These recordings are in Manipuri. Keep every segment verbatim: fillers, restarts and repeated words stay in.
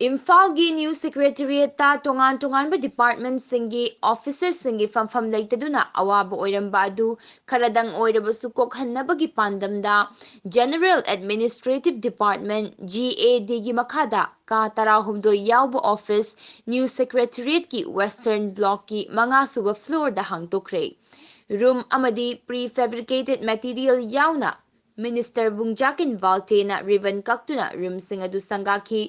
ꯏꯝꯐꯥꯜꯒꯤ ꯅ꯭ꯌꯨ ꯁꯦꯀ꯭ꯔꯦꯇꯔꯤꯌꯦꯠꯇ ꯇꯣꯉꯥꯟ ꯇꯣꯉꯥꯟꯕ ꯗꯤꯄꯥꯔꯠꯃꯦꯟꯠꯁꯤꯡꯒꯤ ꯑꯣꯐꯤꯁꯔꯁꯤꯡꯒꯤ ꯐꯝꯐꯝ ꯂꯩꯇꯗꯨꯅ ꯑꯋꯥꯕ ꯑꯣꯏꯔꯝꯕ ꯑꯗꯨ ꯈꯔꯗꯪ ꯑꯣꯏꯔꯕꯁꯨ ꯀꯣꯛꯍꯟꯅꯕꯒꯤ ꯄꯥꯟꯗꯝꯗ General Administrative Department, G A D ꯒꯤ ꯃꯈꯥꯗ ꯀꯥ ꯇꯔꯥꯍꯨꯝꯗꯣꯏ ꯌꯥꯎꯕ ꯑꯣꯐꯤꯁ ꯅ꯭ꯌꯨ ꯁꯦꯀ꯭ꯔꯦꯇꯔꯤꯌꯦꯠꯀꯤ ꯋꯦꯁꯇꯔꯟ ꯕ꯭ꯂꯣꯛꯀꯤ ꯃꯉꯥꯁꯨꯕ ꯐ꯭ꯂꯣꯔꯗ ꯍꯥꯡꯗꯣꯛꯈ꯭ꯔꯦ꯫ ꯔꯨꯝ ꯑꯃꯗꯤ ꯄ꯭ꯔꯤ ꯐꯦꯕ꯭ꯔꯤꯀꯦꯇꯦꯗ ꯃꯦꯇꯤꯔꯤꯌꯦꯜ ꯌꯥꯎꯅ ꯃꯤꯅꯤꯁꯇꯔ ꯕꯨꯡꯖꯥꯀꯤꯟ ꯚꯥꯜꯇꯦꯅ ꯔꯤꯕꯟ ꯀꯛꯇꯨꯅ ꯔꯨꯝꯁꯤꯡ ꯑꯗꯨ ꯁꯪꯒꯥꯈꯤ꯫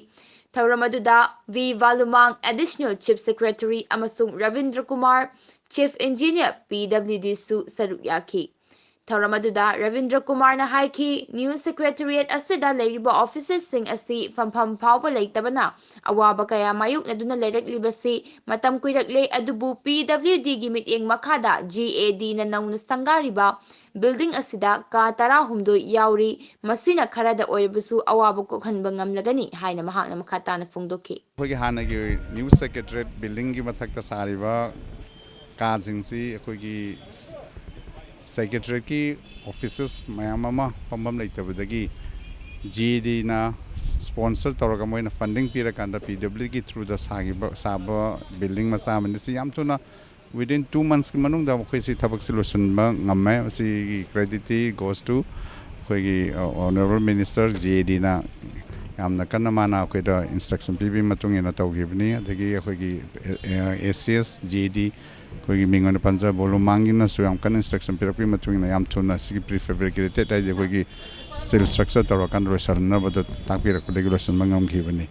ꯊꯧꯔꯝ ꯑꯗꯨꯗ ꯚꯤ ꯚꯥꯂꯨꯃꯥꯡ, ꯑꯦꯗꯤꯁꯅꯦꯜ ꯆꯤꯐ ꯁꯦꯀ꯭ꯔꯦꯇꯔꯤ, ꯑꯃꯁꯨꯡ ꯔꯕꯤꯟꯗ꯭ꯔ ꯀꯨꯃꯥꯔ, ꯆꯤꯐ ꯏꯟꯖꯤꯅꯤꯌꯔ, ꯄꯤ ꯗꯕ꯭ꯂꯤꯎ ꯗꯤ ꯁꯨ ꯁꯔꯨꯛ ꯌꯥꯈꯤ꯫ ꯊꯧꯔꯝ ꯑꯗꯨꯗ ꯔꯕꯤꯟꯗ꯭ꯔ ꯀꯨꯃꯥꯔꯅ ꯍꯥꯏꯈꯤ, ꯅ꯭ꯌꯨ ꯁꯦꯀ꯭ꯔꯦꯇꯔꯤꯌꯦꯠ ꯑꯁꯤꯗ ꯂꯩꯔꯤꯕ ꯑꯣꯐꯤꯁꯔꯁꯤꯡ ꯑꯁꯤ ꯐꯝꯐꯝ ꯐꯥꯎꯕ ꯂꯩꯇꯕꯅ ꯑꯋꯥꯕ ꯀꯌꯥ ꯃꯥꯌꯣꯛꯅꯗꯨꯅ ꯂꯩꯔꯛꯂꯤꯕꯁꯤ ꯃꯇꯝ ꯀꯨꯏꯔꯛꯂꯦ, ꯑꯗꯨꯕꯨ ꯄꯤ ꯗꯕ꯭ꯂꯤꯎ ꯗꯤꯒꯤ ꯃꯤꯠꯌꯦꯡ ꯃꯈꯥꯗ ꯖꯤ ꯑꯦ ꯗꯤꯅ ꯅꯧꯅ ꯁꯪꯒꯥꯔꯤꯕ ꯕꯤꯜꯗꯤꯡ ꯑꯁꯤꯗ ꯀꯥ ꯇꯔꯥꯍꯨꯝꯗꯣꯏ ꯌꯥꯎꯔꯤ꯫ ꯃꯁꯤꯅ ꯈꯔꯗ ꯑꯣꯏꯔꯕꯁꯨ ꯑꯋꯥꯕ ꯀꯣꯛꯍꯟꯕ ꯉꯝꯂꯒꯅꯤ ꯍꯥꯏꯅ ꯃꯍꯥꯛꯅ ꯃꯈꯥ ꯇꯥꯅ ꯐꯣꯡꯗꯣꯛꯈꯤ꯫ ꯑꯩꯈꯣꯏꯒꯤ ꯍꯥꯟꯅꯒꯤ ꯅ꯭ꯌꯨ ꯁꯦꯀ꯭ꯔꯦꯇꯔꯤꯌꯦꯠ ꯕꯤꯜꯗꯤꯡꯒꯤ ꯃꯊꯛꯇ ꯁꯥꯔꯤꯕ ꯀꯥꯁꯤꯡꯁꯤ ꯑꯩꯈꯣꯏꯒꯤ ꯁꯦꯀ꯭ꯔꯦꯇꯔꯤꯌꯦꯠꯀꯤ ꯑꯣꯐꯤꯁꯦꯁ ꯃꯌꯥꯝ ꯑꯃ ꯐꯝꯐꯝ ꯂꯩꯇꯕꯗꯒꯤ ꯖꯤ ꯑꯦ ꯗꯤꯅ ꯁ꯭ꯄꯣꯟꯁꯔ ꯇꯧꯔꯒ ꯃꯣꯏꯅ ꯐꯟꯗꯤꯡ ꯄꯤꯔꯀꯥꯟꯗ ꯄꯤ ꯗꯕ꯭ꯂꯤꯎꯒꯤ ꯊ꯭ꯔꯨꯗ ꯁꯥꯈꯤꯕ, ꯁꯥꯕ ꯕꯤꯜꯗꯤꯡ ꯃꯆꯥ ꯑꯃꯅꯤ꯫ ꯁꯤ ꯌꯥꯝ ꯊꯨꯅ, within two monthsꯀꯤ ꯃꯅꯨꯡꯗ ꯑꯩꯈꯣꯏ ꯁꯤ ꯊꯕꯛꯁꯤ ꯂꯣꯏꯁꯤꯟꯕ ꯉꯝꯃꯦ꯫ ꯁꯤꯒꯤ creditꯇꯤ goes to ꯑꯩꯈꯣꯏꯒꯤ ꯑꯣꯅꯔꯦꯕꯜ ꯃꯤꯅꯤꯁꯇꯔ ꯖꯤ ꯑꯦ ꯗꯤꯅ ꯌꯥꯝꯅ ꯀꯟꯅ ꯃꯥꯅ ꯑꯩꯈꯣꯏꯗ ꯏꯟꯁꯇ꯭ꯔꯛꯁꯟ ꯄꯤꯕꯒꯤ ꯃꯇꯨꯡ ꯏꯟꯅ ꯇꯧꯈꯤꯕꯅꯤ꯫ ꯑꯗꯒꯤ ꯑꯩꯈꯣꯏꯒꯤ ꯑꯦ ꯁꯤ ꯑꯦꯁ ꯖꯤ ꯑꯦ ꯗꯤ ꯑꯩꯈꯣꯏꯒꯤ ꯃꯤꯡ ꯑꯣꯏꯅ ꯄꯟꯖ ꯕꯣꯂꯨꯃꯥꯡꯒꯤꯅꯁꯨ ꯌꯥꯝ ꯀꯟꯅ ꯏꯟꯁꯇ꯭ꯔꯛꯁꯟ ꯄꯤꯔꯛꯄꯒꯤ ꯃꯇꯨꯡ ꯏꯟꯅ ꯌꯥꯝ ꯊꯨꯅ ꯁꯤꯒꯤ ꯄ꯭ꯔꯤ ꯐꯦꯕ꯭ꯔꯤꯀꯦꯇꯦꯗ ꯍꯥꯏꯗꯤ ꯑꯩꯈꯣꯏꯒꯤ ꯁ꯭ꯇꯤꯜ ꯁ꯭ꯇ꯭ꯔꯛꯆꯔ ꯇꯧꯔꯀꯥꯟꯗ ꯂꯣꯏꯁꯤꯟꯅꯕꯗꯣ ꯇꯥꯛꯄꯤꯔꯛꯄꯗꯒꯤ ꯂꯣꯏꯁꯤꯟꯕ ꯉꯝꯈꯤꯕꯅꯤ꯫